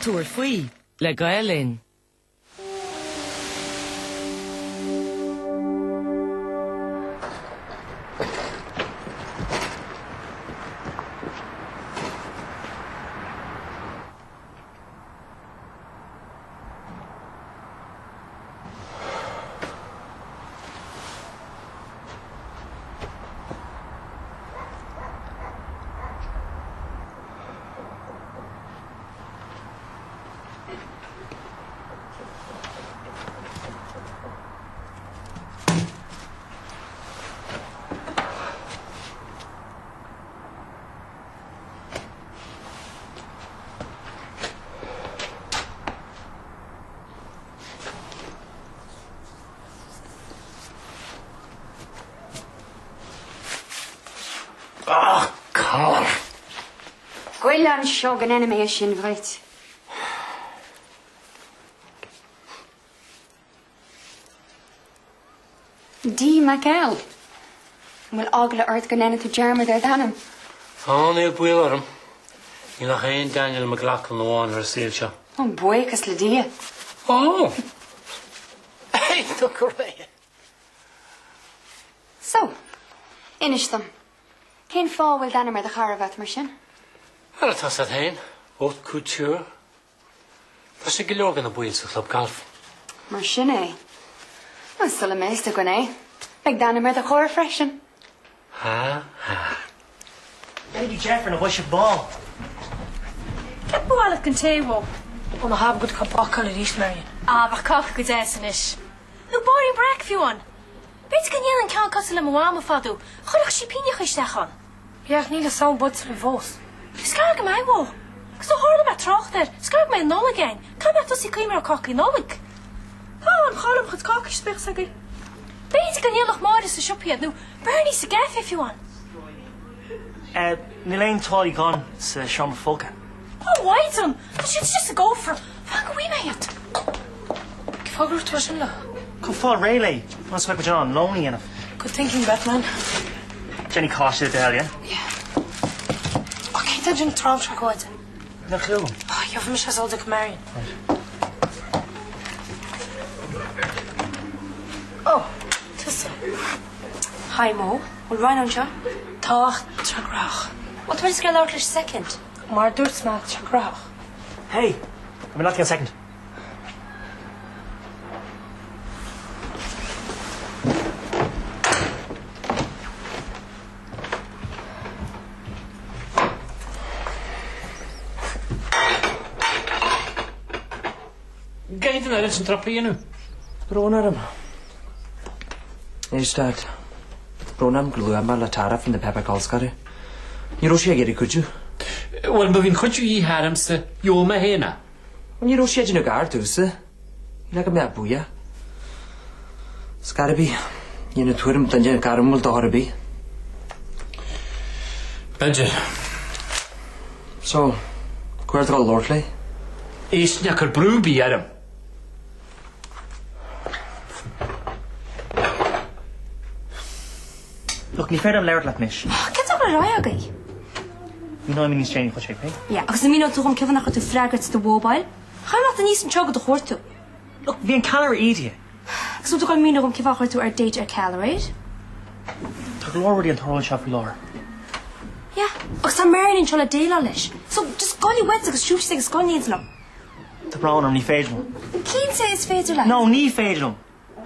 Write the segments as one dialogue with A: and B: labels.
A: Tabhair faoi le Gael Linn.
B: Ach, carr!
C: Goil anseo go ndéana mé é sin dhuit. D. McL. An bhfuil eagla ort go ndéanfaidh tú dearmad ar d'ainm?
B: Á, níl baol orm. Níl ach aon Daniel McLaughlin amháin ar an saol seo.
C: Ó, buíochas le Dia.
B: Ó! Hey, tá go réidh.
C: So, inis dom, cén fáth a bhfuil d'ainm ar do charbhat mar sin?
B: Bhuel, tá a fhios agat féin, haute couture. Tá sé ag go leor de na baill sa chlub gailf.
C: Mar sin é. Bhuel, sula mbeidh fhios againn é, beidh d'ainm ar do charr freisin.
B: Ha ha.
D: Lady Jeffrey na bhfuil sibh mall.
E: Céard ba mhaith leat don tae, Mo?
F: Ó ná habair go bhfuil tú ag bácáil arís, Marion.
E: Ah, bheadh cáca go deas anois. Nó bairín breac, fiú amháin. B'fhéidir go ndéanfainn ceann cosúil le mo mhama fadó, chuirfeadh sí píneacha isteach ann.
F: Yeah, ach níl fhios a'm buailte liom fós.
E: Is gearr go mbeidh, Mo. Agus ó tharla mé trácht air, is gearr go mbeidh an Nollaig againn. Caithfidh mé tosaí ag cuimhneamh ar cácaí Nollag. Tá, an chaill mo chuid cácaí is bíodh agaibh. B'fhéidir go ndéanfadh Máire sa siopa iad, nó Bernie sa gcaife fiú amháin.
D: Eh, níl aon tuáillí gann sa seomra folctha.
E: Ó, mhaighdean! Tá siad istigh sa gcófra. Fan go bhfaighidh mé iad.
F: Cén fáth go raibh tú ar sin leo?
D: Chun fáil réidh léi, ionas go mbeidh muid in ann lón a dhéanamh.
F: Good thinking, Batman.
D: Déanfaidh cáis de hell, yeah?
F: Yeah. Ó, cén t-am sin tráth seacóide?
D: Níl clue agam.
F: Ó, gheobhaidh mise as old ag Marion.
D: Right.
F: Ó, tusa. Hi, Mo. Bhfuil Ryan anseo? Tá, ach tá sé gnóthach.
E: Bhuel, tá mé just ag labhairt leis soicind.
F: Mar a dúirt mé, tá sé gnóthach.
D: Hey! An mbeidh leat i gceann soicind?
B: Cén duine leis an trap a dhéanamh?
G: Brón orm. Éist, Dad. Brón orm gur luaigh mé le Tara faoi na páipéir colscaradh. Ní raibh sí ag iarraidh cuidiú.
B: Bhuel, má bhíonn cuidiú de dhíth ormsa, gheobhaidh mé féin é.
G: Bhuel, ní raibh sí ag déanamh gar domhsa. Ní go mbeadh buíoch. Ar scor ar bith, ní dhéanann tuairim duine gairmiúil dochar ar bith.
B: B'fhéidir.
G: So, cá huair atá tú ag labhairt léi?
B: Éist, ná cuir brú ar bith orm.
D: Look, ní féidir liom labhairt leat anois.
E: Cén dul ar aghaidh agaibh?
D: Míneoidh mé níos déanaí dhuit, okay?
E: Yeah, agus an míneoidh tú dhom cén fáth nár chuir tú freagairt do mhóbail? Chaithfidh mé a theacht aníos anseo go do chuartú.
D: Look, bhí an ceallra ídithe.
E: Agus an bhfuil tú ag dul míniú dhom cén fáth ar chuir tú ar date ar ceallraí?
D: Tá go leor rudaí ag tarlú anseo faoi láthair.
E: Yeah, agus tá Marion anseo le déileáil leis. So, just gabh uait agus siúil síos ag an scoil in éindí liom.
D: Tá brón orm, ní féidir liom.
E: Cinnte is féidir leat.
D: No, ní féidir liom.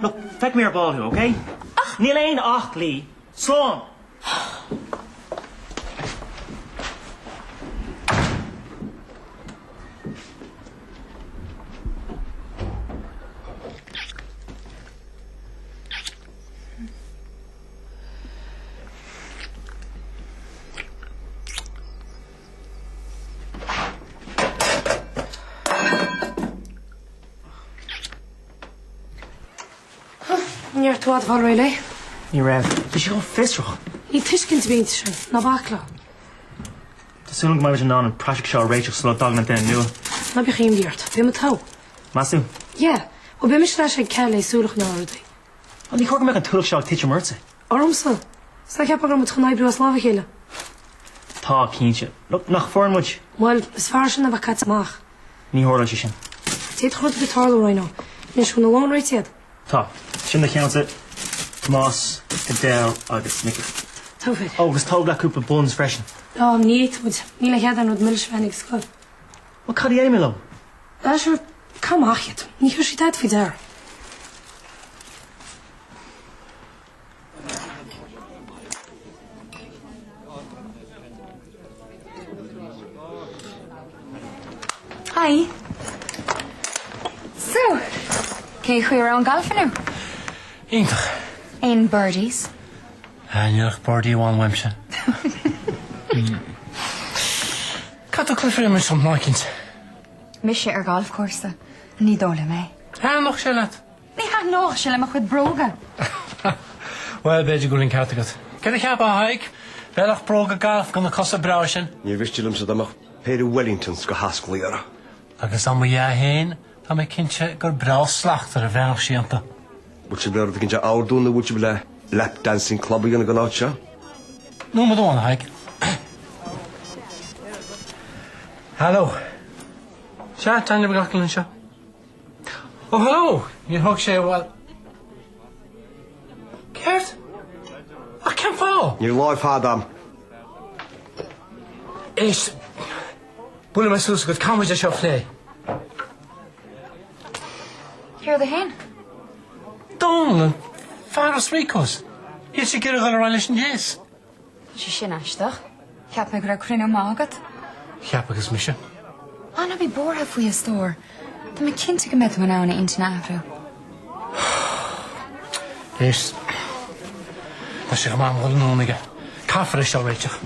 D: Look, feicfidh mé ar ball thú, okay?
E: Ach.
D: Níl aon ach, Lee. Slán!
F: Ní raibh tú i bhfad ag fáil réidh léi?
D: Ní raibh. Bhí sí chomh fiosrach.
F: Ní tuiscint a bhí inti sin, ná bac leo.
D: Tá súil agam go mbeidh muid in ann an praiseach seo a réiteach sula dtagann an duine nua.
F: Ná bíodh imní ort. Beidh muid togha.
D: Meas tú?
F: Yeah. Bhuel, beidh mise ar ais ag ceil le súil a choinneáil ar rudaí.
D: Ní chóir go mbeadh an t-ualach seo ag titim ortsa.
F: Ormsa? Is ná ceapfá go raibh muid chun oibriú as lámh a chéile?
D: Tá, cinnte. Look, nach foireann muid?
F: Bhuel, is fearr sin ná bheith caite amach.
D: Ní tharlaíonn sé sin.
F: D'fhéadfadh rud ar bith tarlú, Rhino. Anois, bhfuil na lóin réitithe agat?
D: Tá. Sin do cheannsa, Tomás, Adele agus Mickey.
F: Tabhair.
D: Ó, agus tóg leat cúpla buns freisin.
F: Á, ní fhéadfaidh muid. Níl mé ag cead aon rud milis a bheith ag scoil.
D: Bhuel, cad a dhéanfaidh mé leo?
F: Á, sure, caith amach iad. Ní thabharfaidh siad tada faoi deara.
C: Hi. So, cén chaoi a raibh an galf inniu?
B: Iontach.
C: Aon birdies?
B: Ah, níl ach birdie amháin uaimse. Caithfidh tú cluiche a imirt liom lá eicínt.
C: Mise ar ghalfchúrsa? Ní dóigh liom é.
B: Thaitneodh sé leat.
C: Ní thaitneodh sé le mo chuid bróga.
B: Bhuel, b'fhéidir go bhfuil an ceart agat. Céard a cheapfá, a Thaidhg? Bheadh bróga gailf do na cosa breá sin.
H: Níor mhiste liomsa dá mbeadh péire Wellingtons go hasclaí orthu.
B: Agus dá mba dhea féin, tá mé cinnte gur breá slachtmhar a bheadh sí iontu.
H: Bhfuil sibh le rud éicint a ordú nó bhfuil sibh le lap dancing club a dhéanamh den áit seo?
B: Nóiméad amháin, a Thaidhg. Hello. Sea, Daniel McLaughlin anseo. Ó, hello! Níor thóg sé, bhuel... Céard? Ach cén fáth?
H: Níl lá fada a'm.
B: Éist, buailfidh mé suas agat, caithfidh muid é seo a phlé.
C: Céard é féin?
B: Dónal, an fear as Rico's. Níl sé ag iarraidh dul ar aghaidh leis an gcéas.
C: Tá sé sin aisteach. Cheap mé go raibh cruinniú maith agat.
B: Cheap agus mise.
C: Á, ná bí buartha faoi a stór. Tá mé cinnte go mbeidh tú in ann a intinn a athrú.
B: Éist. Tá sé chomh maith a dhul anonn aige. Caithfear é seo a réiteach.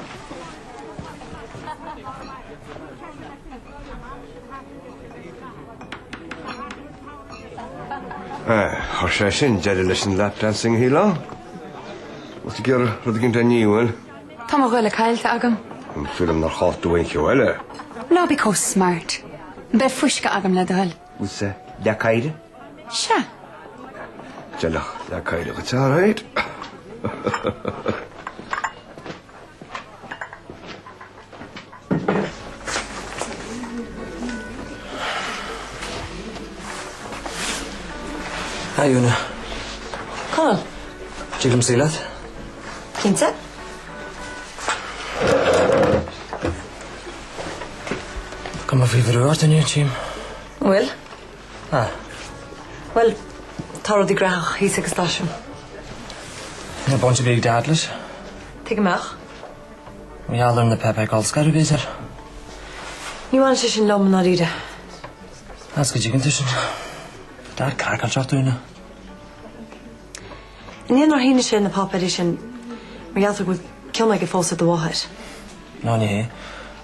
H: Chuir sé sin deireadh leis an lap dancing, shílfeá? Bhfuil tú ag iarraidh rud éigin a ní, bhfuil?
C: Tá mo ghoile caillte agam.
H: An fiú liom nár chás tú aon cheo eile?
C: Ná bí chomh smart. Beidh fuisce agam le do thoil.
H: Bhfuil sé leath caidhre?
C: Sea.
H: D'fheilfeadh leath caidhre dhuit, alright.
G: Hi Úna.
F: Conall.
G: Dtig liom suí leat?
F: Cinnte.
G: Cuma faoi bhrú ort inniu, tchím.
F: Bhfuil?
G: Ah.
F: Bhuel, tá rudaí gnóthach thíos ag an stáisiún.
G: Níl baint ar bith ag Dad leis.
F: Tuige a mbeadh?
G: Mar gheall ar na páipéir colscaradh, b'fhéidir.
F: Ní bhaineann sé sin liom, i ndáiríre.
G: Meas go dtuigeann tú sin. Tá Dad craiceáilte ort, Úna.
F: An é nár shínigh sé na páipéirí sin mar gheall go bhfuil cion aige fós ar do mháthair?
G: Ná ní hé.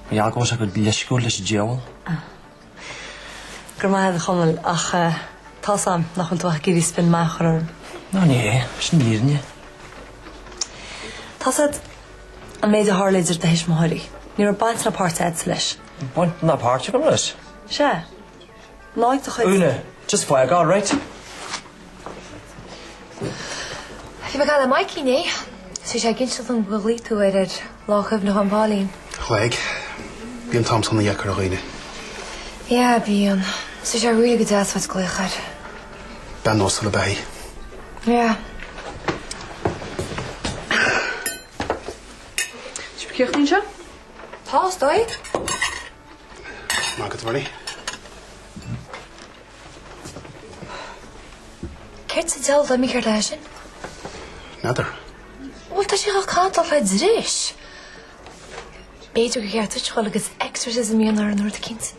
G: Mar gheall go bhfuil sé chomh leisciúil leis an diabhal.
F: Ah. Go raibh maith agat, a Chonaill, ach tá's a'm nach bhfuil tú ach ag iarraidh spin maith a chur orm.
G: Ná ní hé, sin an fhírinne.
F: Tá's a'd an méid a tharla idir do thuismitheoirí. Ní raibh baint ná páirt a'dsa leis.
G: Baint ná páirt agam leis?
F: Sea. Ná ag do chuid.
G: Úna, just fágáil, right?
F: Bhí mé ag caint le Mikey inné. Bhí sé ag inseacht dom gur ghlaoigh tú air ar Lá Cuimhneacháin Pauline.
I: Ghlaoigh. Bíonn an t-am san ana-dheacair ar dhaoine.
F: Yeah, bíonn. Bhí sé really go deas uait glaoch air.
I: Bean uasal ab ea í.
F: Yeah.
J: Sibh críochnaithe anseo?
F: Tá, is dóigh.
I: Maith agat, Bernie.
F: Céard sa diabhal atá mícheart leis sin?
I: N'fheadar.
F: Bhuel, tá sé chomh cantalach le dris. B'fhéidir gur cheart duit dhul agus exorcism a dhéanamh air nó rud eicínt.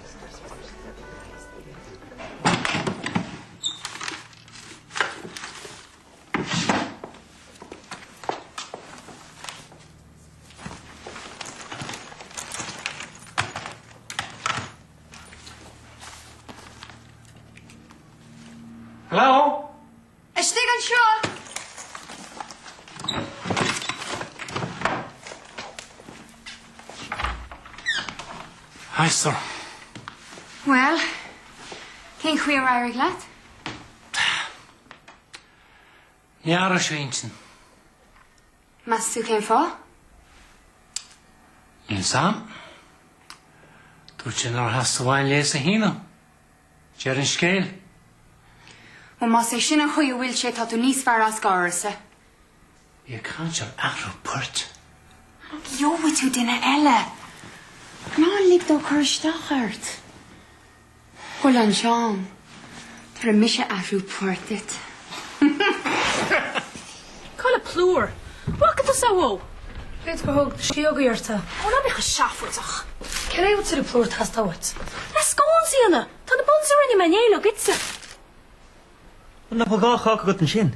B: Hello?
C: Istigh anseo!
B: Hi, sir.
C: Bhuel, cén chaoi ar éirigh leat?
B: Ní athróidh sé a intinn.
C: Meas tú cén fáth?
B: Níl 's a'm. Dúirt sé nár theastaigh uaidh an léas a shíneadh. Deireadh an scéil.
C: Bhuel, más é sin an chaoi a bhfuil sé, tá tú níos fearr as d'amhrasa.
B: Bí ag caint ar athrú poirt.
C: Gheobhaidh tú duine eile. Ná lig dó cur isteach ort. Bhuel ansin, tabharfaidh mise athrú poirt duit.
E: Cá bhfuil an plúr? Bhfaca tusa a bhó?
F: B'fhéidir gur thóg na síogaí ort é.
E: Ó, ná bí chomh seafóideach.
F: Cad é an tuilleadh plúir atá ag teastáil uait?
E: Le scones a dhéanamh! Tá na buns a rinne mé inné uilig ite.
D: Nach bhfuil dhá cháca agat ansin?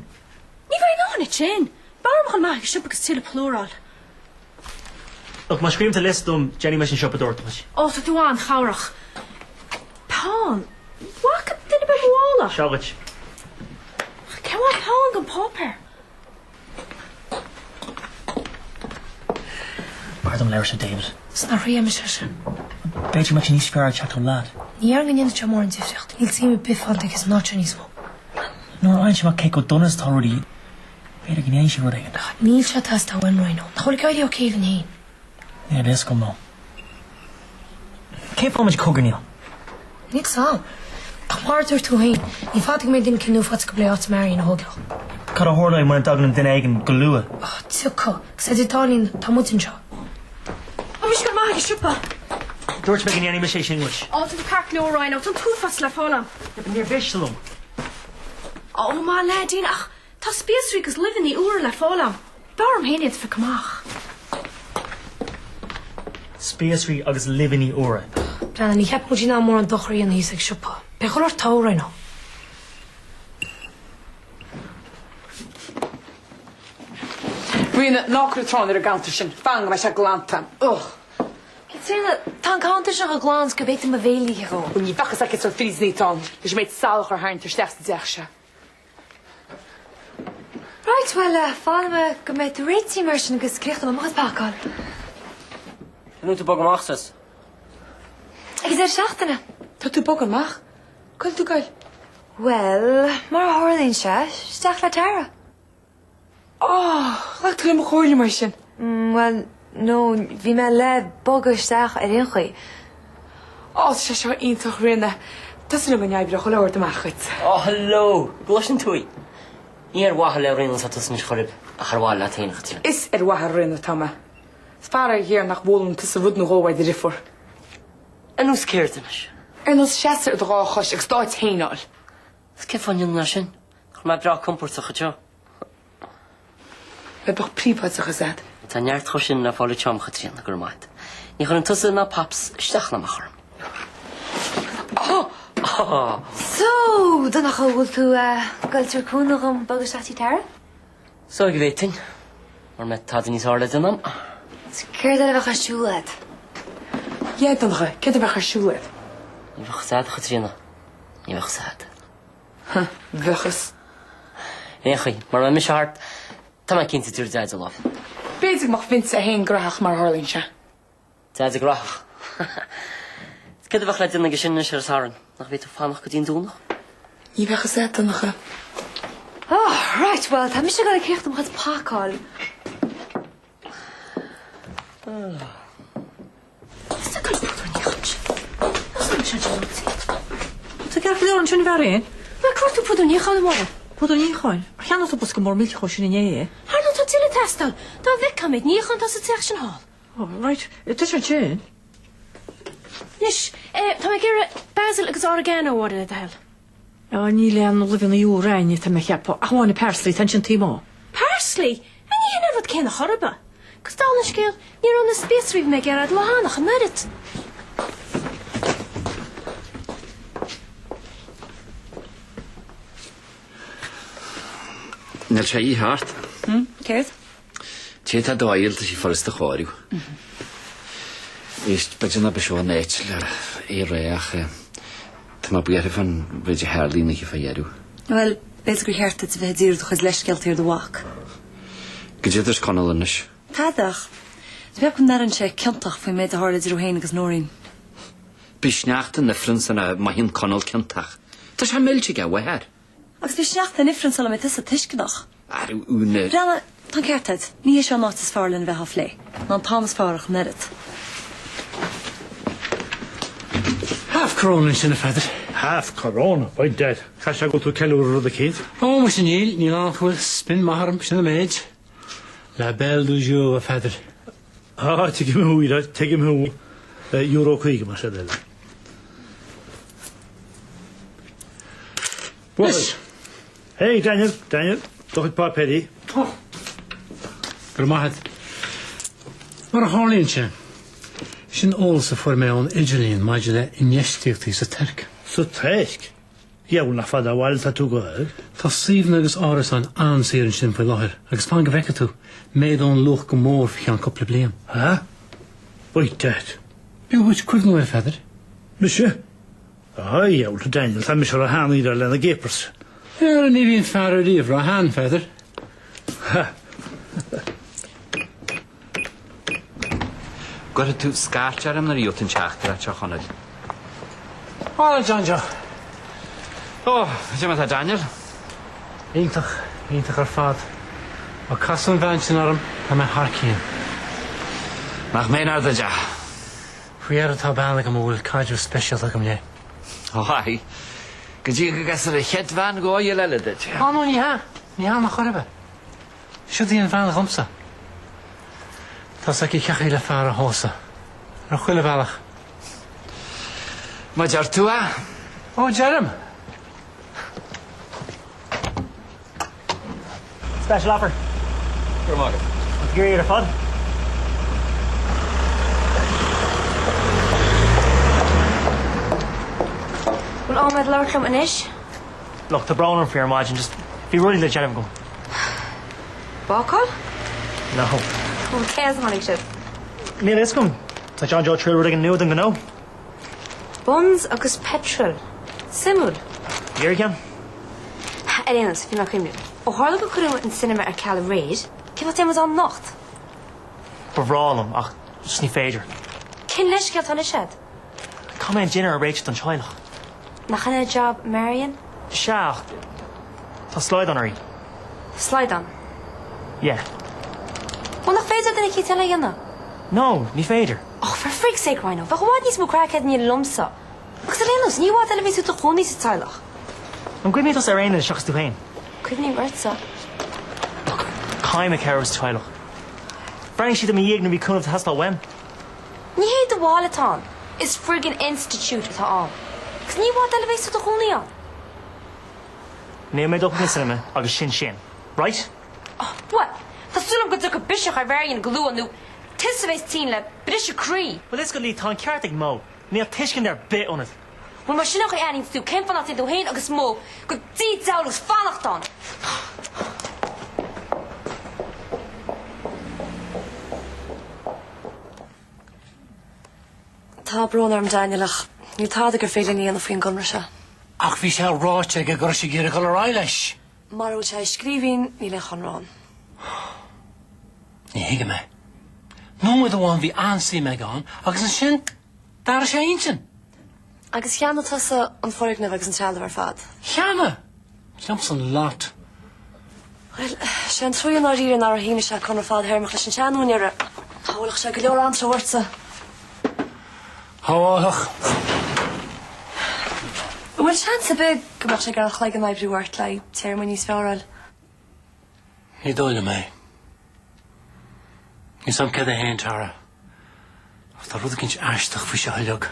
E: Ní bheidh a ndóthain ansin. B'fhearr dom a dhul amach ag an siopa agus tuilleadh plúir a fháil.
D: Look, má scríobhann tú liosta dom, déanfaidh mise an siopadóireacht duit.
E: Ó, tá tú an-chabhrach. Peann. Bhfaca duine ar bith mo mhála?
D: Seo dhuit.
E: Cén fáth peann gan páipéar?
D: B'fhearr dom labhairt le David.
F: Is nár thriail mise é sin.
D: B'fhéidir go mbeadh sé níos fearr teacht ó leaid.
F: Ní déarfainn go ndéanfadh sé mórán difríocht. Níl suim ar bith fanta aige san áit seo níos mó.
D: Nuair a fhaigheann sé amach cé chomh dona is atá rudaí, b'fhéidir go ndéanfaidh sé rud éigin.
F: Níl sé ag teastáil uaim, Rhino. Nach bhfuil ag éirí ok linn féin?
D: Níl a fhios agam nó. Cén fáth muid ag cogarnaíl?
F: Níl 's a'm. Ach mar a dúirt tú féin, ní fada go mbeidh duine éicint nua faighte gurb é áit Marion a thógáil.
D: Cad a tharlóidh mura dtagann an duine éigin go luath?
F: Oh, tiocfaidh. Agus idir dá linn, tá muid anseo.
E: Tá mise ag dul amach ag an siopa.
D: Dúirt mé go ndéanfaidh mise é sin duit.
E: Ó, tá tú ceart go leor, Rhino. Tá an t-uafás le fáil a'm.
D: Yeah, but níor mhiste liom.
E: Ó, maith leaidín, ach Tá spíosraí agus luibheanna úra le fáil a'm. B'fhearr dom féin iad a phiocadh amach.
D: Spíosraí agus luibheanna úra.
F: Breathnaigh, ní cheapaim go bhfuil sí in ann mórán dochair a dhéanamh thíos ag siopa. Beidh chuile shórt togha, Rhino.
J: Ríona, ná cuir an tsrón ar an gcuntar sin. Fan go mbeidh sé glanta. Ugh.
F: Caitríona, tá an cuntar seo chomh glan is go bhféadfainn mo bhéal a ithe dhó.
J: Ní bheadh fhios agat cén sórt frídeanna atá ann leis an méid salachar a tharraingtear isteach sa dteach seo.
F: Right, bhuel, fanfaidh mé go mbeidh tú réitithe mar sin agus críochnóidh mé mo chuid pacáil.
G: An bhfuil tú ag bogadh amach, sis?
F: Ag an deireadh seachtaine.
J: Tá tú ag bogadh amach? Cá bhfuil tú ag goil?
F: Bhuel, mar a tharlaíonn sé, isteach le Tara.
J: Á, ghlac tú le mo chomhairle mar sin.
F: Bhuel, no, bhí mé le bogadh isteach ar aon chaoi.
J: Á, tá sé seo iontach, Ríona. Tá súil agam go n-oibreoidh chuile shórt amach dhuit.
G: Á, hello! Gluaiseann tú í. Ní ar mhaithe le Ríona atá tusa anois chor ar bith, ach ar mhaithe leat féin, a Chaitríona.
J: Is ar mhaithe le Ríona atá mé. Is faraor géar nach bhfoghlaim tusa rud nó dhó ó do dheirfiúr.
G: Ar nós céard anois?
J: Ar nós seasamh ar do dhá chois agus d'áit féin a fháil.
G: Is cén fáth a ndéanfainn é sin? Nach bhfuil mé breá compordach anseo.
J: Bheadh príobháideach is ea.
G: Tá neart dhó sin le fáil anseo, a Chaitríona, go raibh maith agat. Ní chuireann tusa ná Pops isteach ná amach orm.
F: So, Donncha, bhfuil tú ag goil ag tabhairt cúnamh dhom bogadh isteach tí Tara?
G: Is dóigh go bhféadfainn, mura mbeadh tada níos fearr le déanamh a'm.
F: Céard eile a bheadh ar siúl a'd?
J: Yeah, Donncha, céard a bheadh ar siúl a'd?
G: Ní bheadh 'fhios a'd, a Chaitríona. Ní bheadh 'fhios a'd.
J: Huh, bheadh 'fhios.
G: Ar aon chaoi, mura mbeidh mise thart, tá mé cinnte tabharfaidh Deaide lámh.
J: B'fhéidir go mbeadh Vincent féin gnaitheach mar a tharlaíonn sé.
G: Deaide gnaitheach. Céard a bheadh le déanamh aige sin anois ar an Satharn? Nach bhféadfá fanacht go dtí an Domhnach?
J: Ní bheadh 'fhios a'd, Donncha.
F: Oh, right, bhuel, tá mise ag dul ag críochnú mo chuid pacáil.
A: Tá ceart go leor ansin a Mharion.
E: Ag cuartú púdar níocháin a Mháire.
A: Púdar níocháin? Ar cheannaigh tú bosca mór millteach dhó sin inné é?
E: Ar ndóigh tá tuilleadh ag teastáil. Dá bhfeicfeá an méid níocháin atá sa teach sin thall.
A: Oh, right. Tá sé ansin.
E: Anois, tá mé ag iarraidh basil agus oregano a Mháire le do thoil.
A: Á, níl aon luibheanna úra a'inne, tá mé a cheapadh, ach amháin an parsley, tá ansin taobh amuigh.
E: Parsley? Ní hin an rud céanna chor ar bith. Agus dála an scéil, ní raibh na spíosraí a bhí mé ag iarraidh le fáil ach an oiread.
K: Níl sé í thart.
J: Hm? Céard?
K: Té atá d'fháil, tá sí furasta a chóiriú. Éist, b'fhéidir nach b'seo an áit le é a rá ach tá mé buartha fán mhéid a tharla an oíche fá dheireadh.
L: Bhuel, b'fhéidir gur cheart duit a bheith ag díriú do chuid leithscéalta ar do mhac.
K: Goidé a dúirt Conall anois.
L: Tada ach tá mé ag ceapadh go ndaireann sé ciontach faoin méid a tharla idir thú féin agus Nóirín.
K: Beidh sneachta in ifreann sula mothaíonn Conall ciontach. Tá sé millte ag a mháthair.
L: Agus beidh sneachta in ifreann sula mbeidh tusa tuisceanach.
K: Arú, Úna.
L: Breathnaigh, tá an ceart agat. Ní hé seo an áit is fearr lena bheith á phlé. Ná an t-am is fearr ach an oiread.
B: Half Corona ansin, a Pheadair.
M: Half Corona, by dad. Caithfidh sé go bhfuil tú ag ceiliúradh rud eicínt.
B: Ó, muise níl, níl ann ach go bhfuil spin maith orm, sin an méid. La belle du jour, a Pheadair.
M: Á, tuigim thú, a tuigim thú. Euro 50 mar sin eile. Buail. Hey, Daniel, Daniel, do chuid páipéirí.
B: Ó, go raibh maith agat. Mar a tharlaíonn sé, sin eolas a fuair mé ón idirlíon maidir le infheistíochtaí sa Tuirc.
M: Sa Tuirc? Dheabhail nach fada ó bhaile atá tú ag goil.
B: Tá suíomhanna agus árasáin an-saor ansin faoi láthair agus fan go bhfeicfidh tú, méadóidh an luach go mór faoi cheann cúpla bliain.
M: Ha? By dad.
B: B'fhiú dhuit cuimhniú air, a Pheadair.
M: Mise? A dheabhail, a Daniel, tá mise ró-shean ar oileán na gCipir.
B: Ara ní bhíonn fear ariamh ró-shean, a Pheadair.
M: Ha!
K: Cuirfidh tú scairt orm nuair a gheobhaidh tú an teachtaireacht seo, a Chonaill.
B: Bhuel, John Joe.
K: Ó, cad é mar atá Daniel?
B: Iontach, iontach ar fad. Ó casadh an bhean sin orm, tá mé thar cionn.
K: Nach méanar duit é.
B: Faoi dheireadh tá bean agam a bhfuil caidreamh speisialta agam léi.
K: Ó, aye. Go dtí go gcasfar an chéad bhean dhóighiúil eile duit.
B: Á, no, ní hea. Ní hea in aon chor ar bith. Siod í an bhean dhomsa. Tá's aici cén chaoi le fear a phósadh. Ar chuile bhealach.
K: Má deir tú é.
B: Ó, deirim!
D: Special offer.
G: Go raibh maith agat.
D: An iarraidh ar fad?
F: Bhfuil am a'd labhairt liom anois?
D: Look, tá brón orm faoi ar maidin, just bhí rudaí le déanamh agam.
F: Bácáil?
D: No.
F: Bhuel, cé as a tháinig siad?
D: Níl a fhios agam. Tá John Joe ag triail rud éigin nua don ghnó.
F: Buns agus petrol. Suimiúil.
D: Iarraidh ceann?
F: Ar aon nós, bhí mé ag cuimhneamh. Ó tharla gur cuireadh an cinema ar ceal aréir, cén fáth nach dtéann muid ann anocht?
D: Ba bhreá liom, ach just ní féidir.
F: Cén leithscéal atá anois a'd?
D: Caithfidh mé an dinnéar a réiteach don teaghlach.
F: Nach in é job Marion?
D: Sea, ach tá slaghdán uirthi.
F: Slaghdán?
D: Yeah.
F: Bhuel, nach féidir le duine eicínt eile a dhéanamh?
D: No, ní féidir.
F: Oh, for frig's sake, Rhino, bheadh i bhfad níos mó craic a'd in éindí liomsa. Agus ar aon nós, ní i bhfad eile a bheas tú i do chónaí sa teaghlach.
D: An gcuimhníonn tusa ar aon duine seachas tú féin?
F: Cuimhním ortsa.
D: Look, caithfidh mé cabhrú sa teaghlach. Bhreathnaigh siad i mo dhiaidh nuair a bhí cúnamh ag teastáil uaim.
F: Ní hé do bhaile atá ann, is friggin' institiúid atá ann. Agus ní i bhfad eile a bheas tú i do chónaí ann.
D: Níl mé ag dul chuig an cinema agus sin sin. Right?
F: Oh, bhuel, tá súil agam go dtiocfaidh biseach ar Mharion go luath nó tusa a bheas tinn le briseadh croí.
D: Bhuel, is go Lee, tá an ceart ag Mo. Níl tuiscint ar bith ionat.
F: Bhuel, mar sin an chaoi a airíonns tú, cén fáth nach dtéann tú féin agus Mo go dtí diabhal agus fanacht ann?
L: Tá brón orm Daniel ach níl tada gur féidir linn a dhéanamh faoin gconradh seo.
B: Ach bhí sé ráite aige go raibh sé ag iarraidh dul ar aghaidh leis.
L: Mura bhfuil sé i scríbhinn, níl aon chonradh ann.
B: Ní thuigim é. Nóiméad amháin bhí an-suim aige ann agus ansin d'athraigh sé a intinn.
L: Agus cheannaigh tusa an foirgneamh agus an trealamh ar fad?
B: Cheannaigh! Liomsa an lot.
L: Bhuel, sé an trua i ndáiríre nár shínigh sé conradh fadthéarmach leis an seanúinéir. Shábhálfadh sé go leor anró ortsa.
B: Shábhálfadh.
L: An bhfuil seans ar bith go mbeadh sé ag iarraidh a chloigeann a oibriú ort le haghaidh téarmaí níos fearr a fháil?
B: Ní dóigh liom é. Níl 's a'm céard é fhéin, Tara. Ach tá rud eicínt aisteach faoi seo uilig.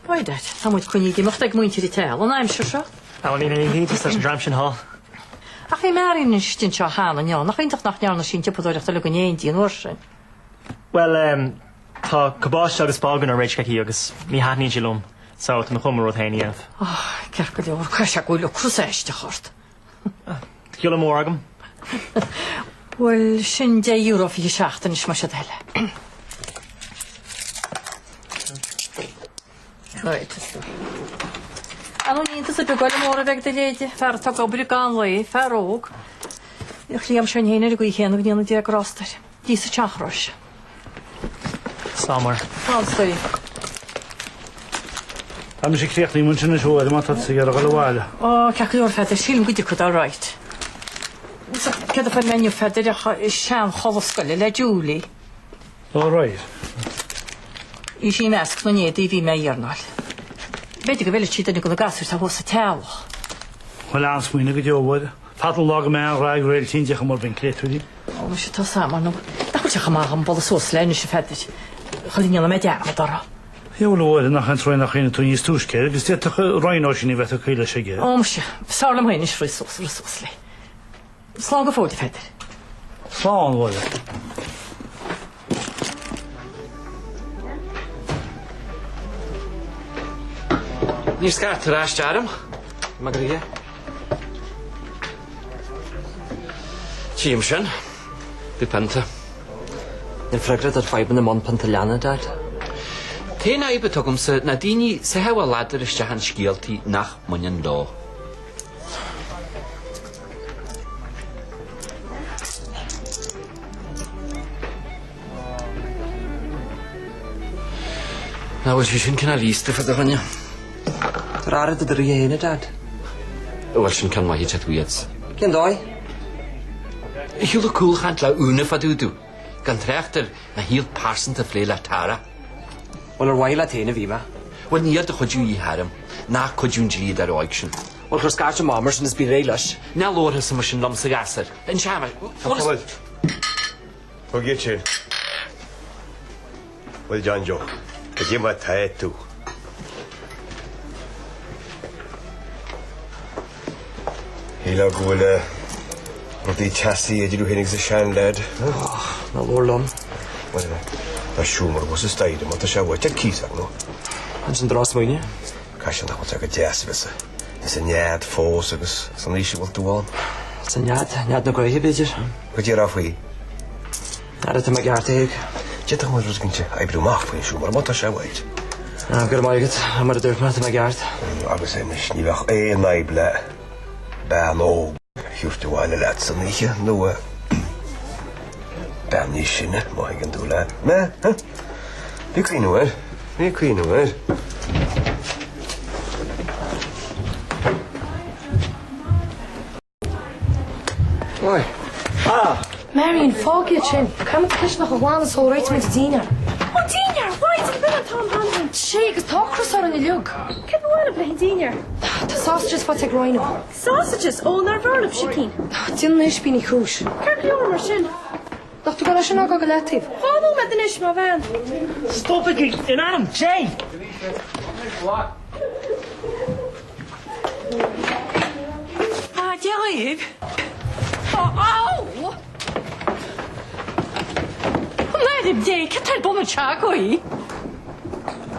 A: By dad, tá muid coinnithe ag imeacht ag muintir an teaghlaigh an aimsir seo.
D: Á, níl aon iontas leis an dream sin thall.
A: Ach bhí Marion istigh anseo cheana inniu, nach iontach nach ndearna sí an tsiopadóireacht uilig in éindí an uair sin?
D: Bhuel, em, tá cabáiste agus bogán á réiteach aici agus ní thaitníonn sé liom, so tá mé chun mo rud féin a dhéanamh.
A: Á, ceart go leor, caithfidh sé go bhfuil ocras aisteach ort.
D: Tá giolla mór agam.
A: Bhuel, sin €10.27 anois más é do thoil. Right. An iontas ar bith goile mór a bheith ag do leithéide, fear atá ag obair gan lao, fear óg. Bhíodh Liam sin féin ar an gcaoi chéanna go ndéana Dia grást air. Dia sa teach arais.
D: Slán, Máire.
A: Slán, a stóirín.
M: Tá mise críochnaithe ansin anois a Mháire má tá tusa ag iarraidh dul abhaile.
A: Ó, ceart go leor, a Pheadair, sílim go dtiocfad, all right. Céard a fuair mé inniu a Pheadair ach seanchulaith scoile le Julie.
M: All right.
A: Bhí sí i measc na n-éadaí a bhí mé a iarnáil. B'fhéidir go bhfeilfidh sí duine de na gasúir atá thuas sa teaghlach.
M: Bhuel, an-smaoineamh go deo, a Mháire. Fada an lá go mbeidh aon rath ag Réiltín de chuma ar bith an créatúirín.
A: Ó, muise tá sam ann. Nach bhfuil sé chomh maith dhom bualadh suas léi anois a Pheadair. Chuile ndéanfaidh mé dearmad uirthi.
M: Bhuel, a Mháire, nach é an trua nár chuimhnigh tú níos túisce air agus d'fhéadfadh Rhino sin a bheith acu leis aige.
A: Ó, muise, b'fhearr liom féin anois rith suas, rith suas léi. Slán go fóill, a Pheadair.
M: Slán, a Mháire.
K: Níor scar tú ar ais d'arm, Mag Ria. Tchím sin. Bhí pionta.
G: Níl freagra ar fadhbanna i mbun pionta leanna, Dad.
K: T-aon fhadhb atá agamsa ná daoine sáithe a ladar isteach in scéaltaí nach mbaineann leo. Nach bhfuil sé sin cineál íosta fá do choinne?
G: Tabhair aire do do ríthe féin, a Dad.
K: Bhuel, sin ceann maith ag teacht uait.
G: Cén dóigh?
K: Shiúil cúlchaint le Úna fá dtaobh domh, gan trácht ar mo shaol pearsanta a phlé le Tara.
G: Bhuel, ar mhaithe leat féin a bhí mé.
K: Bhuel, níor do chuidiú í tharam, ná cuidiú an dlíodóir óig sin.
G: Bhuel, cuir scairt ar Mam mar sin is bí réidh leis.
K: Ná labhair thusa mar sin liomsa, a ghasúir. An seama.
H: Thug iad sin. Bhuel, John Joe, cad é mar atá tú? Shílfeá go bhfuil rudaí teasaí idir thú féin agus an seanleaid.
G: Ná labhair liom.
H: Bhuel, tá seomra thuas sa staighre má tá sé uait ar cíos ar ndóigh.
G: Ansin drochsmaoineamh.
H: Caithfidh sé nach bhfuil sé go deas a bheith sa nead fós agus san aois a bhfuil tú ann.
G: Sa nead? Nead na gaoithe, b'fhéidir?
H: Cad é a rá faoi?
G: Ara tá mé ceart, a Thaidhg.
H: D'fhéadfadh muid rud éicint a oibriú amach faoin seomra má tá sé uait.
G: Go raibh maith agat, mar a dúirt mé, tá mé ceart.
H: Agus anois ní bheadh aon fhadhb le bean óg a thabhairt abhaile leat san oíche nó bean níos sine, má thuigeann tú leat mé, huh? Bí ag cuimhneamh air, bí ag cuimhneamh air.
G: Oi. Ah!
F: Marion, fág iad sin. Caithfidh muid cisteanach a ghlanadh sula réitímid an dinnéar.
E: Ó, dinnéar! Mhaighdean bheatha, tá an t-am
F: Sé, agus tá ocras orainn uilig.
E: Céard ba mhaith libh le haghaidh an dinnéir?
F: Tá sausages faighte ag Rhino.
E: Sausages? Ó, nárbh fhearr libh sicín?
F: Déan na hispíní cúis.
E: Ceart go leor mar sin.
F: Nach tú gan é sin a fhágáil go leataobh.
E: Dhá nóiméad anois, mo bhean.
D: Stopaigí in ainm Dé!
A: Ah, Dia dhaoibh. Á, au! In ainm Dé, cad tá ar bun anseo agaibh?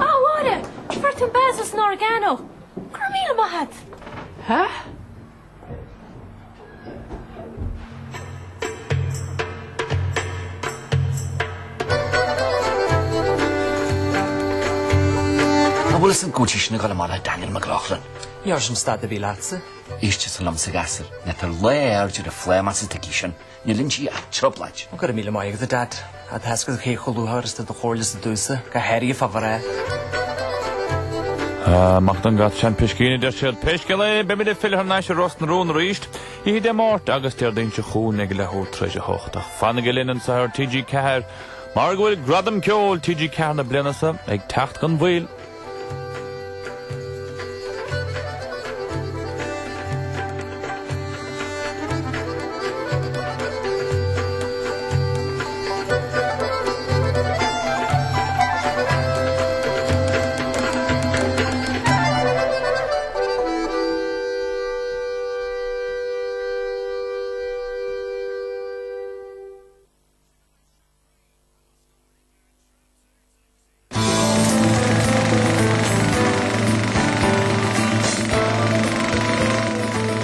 E: Á, a Mháire, fuair tú an basil is an oregano. Go raibh míle maith agat.
A: Hä?
K: An bhfuil fhios agat go bhfuil sí sin ag dul amach le Daniel McLaughlin?
G: Ní dhearna sin stad ar bith leatsa.
K: Éist liomsa a ghasúir, ná tabhair lá aird ar an phlámás atá aici sin. Níl inti ach trioblóid.
G: Ó, go raibh míle maith agat, a Dad. Tá a fhios agat cé chomh lúcháir is atá do chomhairle-sa domhsa, go háirithe fá mhná.
N: Amach don gcat seanphiscín, a deir siad. Pé scéal é, beimid ag filleadh thar n-ais ar Ros na Rún arís, oíche Dé Máirt agus Déardaoin seo chugainn ag leathuair tar éis 8. Ach fanaigí linn anseo ar TG4 mar go bhfuil Gradam Ceoil TG4 na bliana seo ag teacht gan mhoill.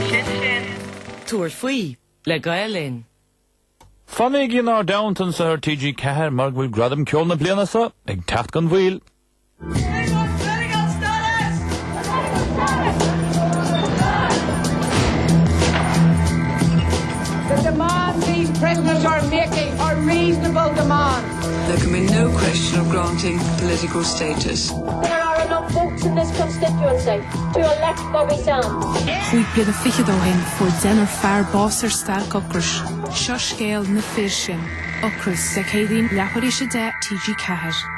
O: Sin sin. Tabhair faoi le Gael Linn.
N: Fanaigí inár dteannta anseo ar TG4 mar go bhfuil Gradam Ceoil na bliana seo ag teacht gan mhoill.
P: The demands these prisoners are making are reasonable demands.
Q: There can be no question of granting political status.
P: There are enough votes in this constituency.
Q: constituency to elect Bobby Sands.
R: Chúig bliana fichead ó shin fuair deichniúr fear bás ar stailc ocrais. Seo scéal na fir sin. Ocras, Dé Céadaoin, leathuair théis 10, TG4.